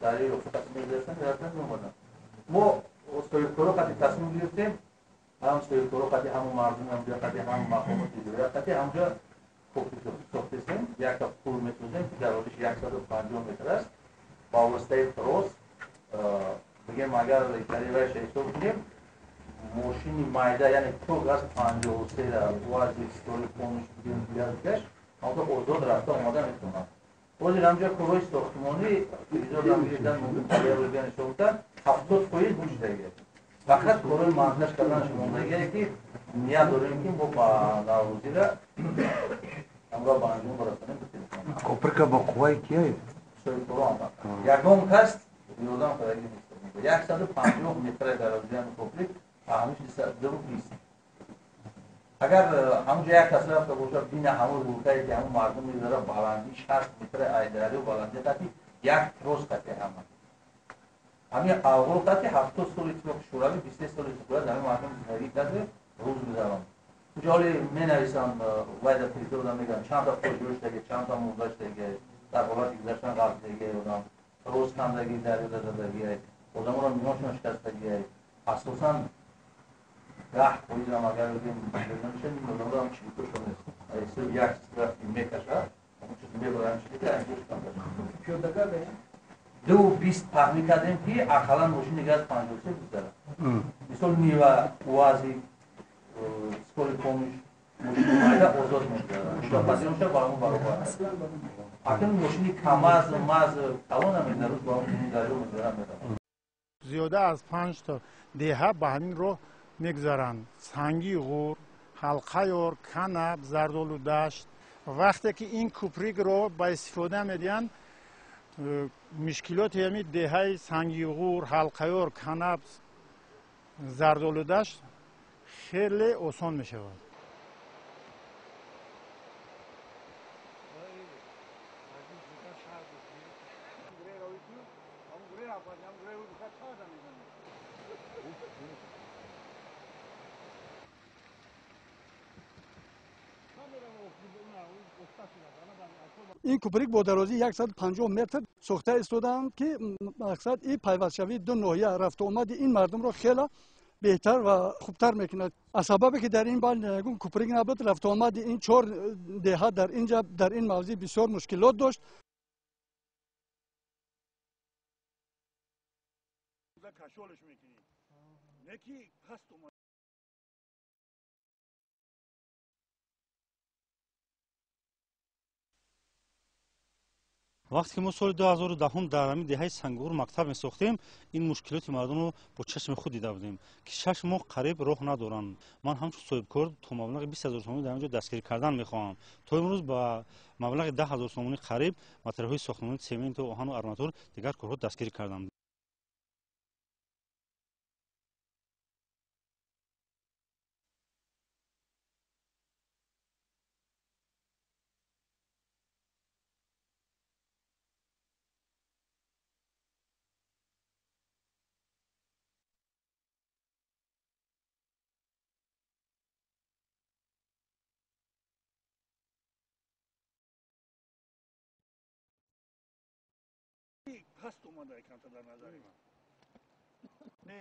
дарёи Офтоб мегузаштанд, мерафтанд, меомаданд. Мо соҳибкоро қати тасмим гирифтем, ҳам соҳибкоро қати, ҳаму мардуми ҳамҷо қати, ҳам мақомоти иҷроия қати ҳамҷо сохтесем. Якта пул месозем, ки дарозиш 150 метр аст. Ба воситаи трос, бигем, агар таривайша ҳисоб кунем, мошини майда, яъне то газ 53 УАЗи стори помиш бигем, дигар дигаш ҳамҷо озод рафта омада метавонад. Ҳозир ҳамҷо корҳои сохтмонӣ телевизорам гирифтан мумкин, талиярӯ нишон гуфтан, 70% гӯшидагия. Фақат корҳои монтаж карданаш мондагие, ки ният дорем, ки мо ба Наврӯзира ҳамроҳ ба анҷом барасонем. Коприка бо қувваи кия? Соҳибкоро. Ягон кас ёрдам кардаги нест. 150 метра дарозиями коприк ҳамиш 220. Агар ҳамунҷо як кас рафта бошад, бина, ҳамун рӯтае ки ҳамун мардум мегузарад, баландӣ 60 метра ай дарё баландӣ қати як трос қати ҳама. Ҳамин авғол қати 70 соли Иттифоқи Шӯравӣ, 23 соли истиқлолият ҳамин мардум зиндагӣ карда, рӯз гузаронд. Куҷо ҳоле менависанд, вайда телевизорда мегӯянд, чандта фоҷиа шудаги, чандта мурда шудаги, дар ҳолати гузаштан ғалтидаги одам, трос кандаги, дарёда задаги, одаморо миёншон шикастаги. Асосан 10%-ам агар бигем намешад, ин одаморо чиликошон нест. Ҳисоби як рафти мекашад, ҳамон чиз мебарам чилика, инҷо шиканда. 2,20 паҳнӣ кардем, ки ақаллан мошини газ 53 гузарад. Мисол, Нива, УАЗи, скорый помощь, мошини майда озод мегузарад. Шофазионша ба ҳамон баробар аст. Акнун мошини КамАЗ, МАЗ калон намегузарад, рӯз ба ҳамон дарё мегузарад, меравад. Зиёда аз панҷ то деҳа ба ҳамин роҳ мегузаранд: Санги Ғур, Ҳалқаёр, Канаб, Зардолу Дашт. Вақте ки ин куприкро ба истифода медиҳанд, мушкилоти ҳамин деҳаи Санги Ғур, Ҳалқаёр, Канаб, Зардолу Дашт хеле осон мешавад. Ин куприк бо дарозии 150 метр сохта истодаанд, ки мақсад ин пайвастшавии ду ноҳия, рафтуомади ин мардумро хеле беҳтар ва хубтар мекунад. Аз сабабе ки дар ин байн ягон куприк набуд, рафтуомади ин чор деҳа дар инҷа, дар ин мавзеъ бисёр мушкилот дошт. Вақте ки мо соли 2010 дар ҳамин деҳаи Сангиғур мактаб месохтем, ин мушкилоти мардумро бо чашми худ дида будем, ки 6 моҳ қариб роҳ надоранд. Ман ҳамчун соҳибкор то маблағи 20 000 сомонӣ дар инҷо дастгирӣ кардан мехоҳам. То имрӯз ба маблағи 10 000 сомонӣ қариб материалҳои сохтмонӣ, цементу, оҳану арматур, дигар корҳо дастгирӣ кардам. Паст омада камтар дар назари ман не.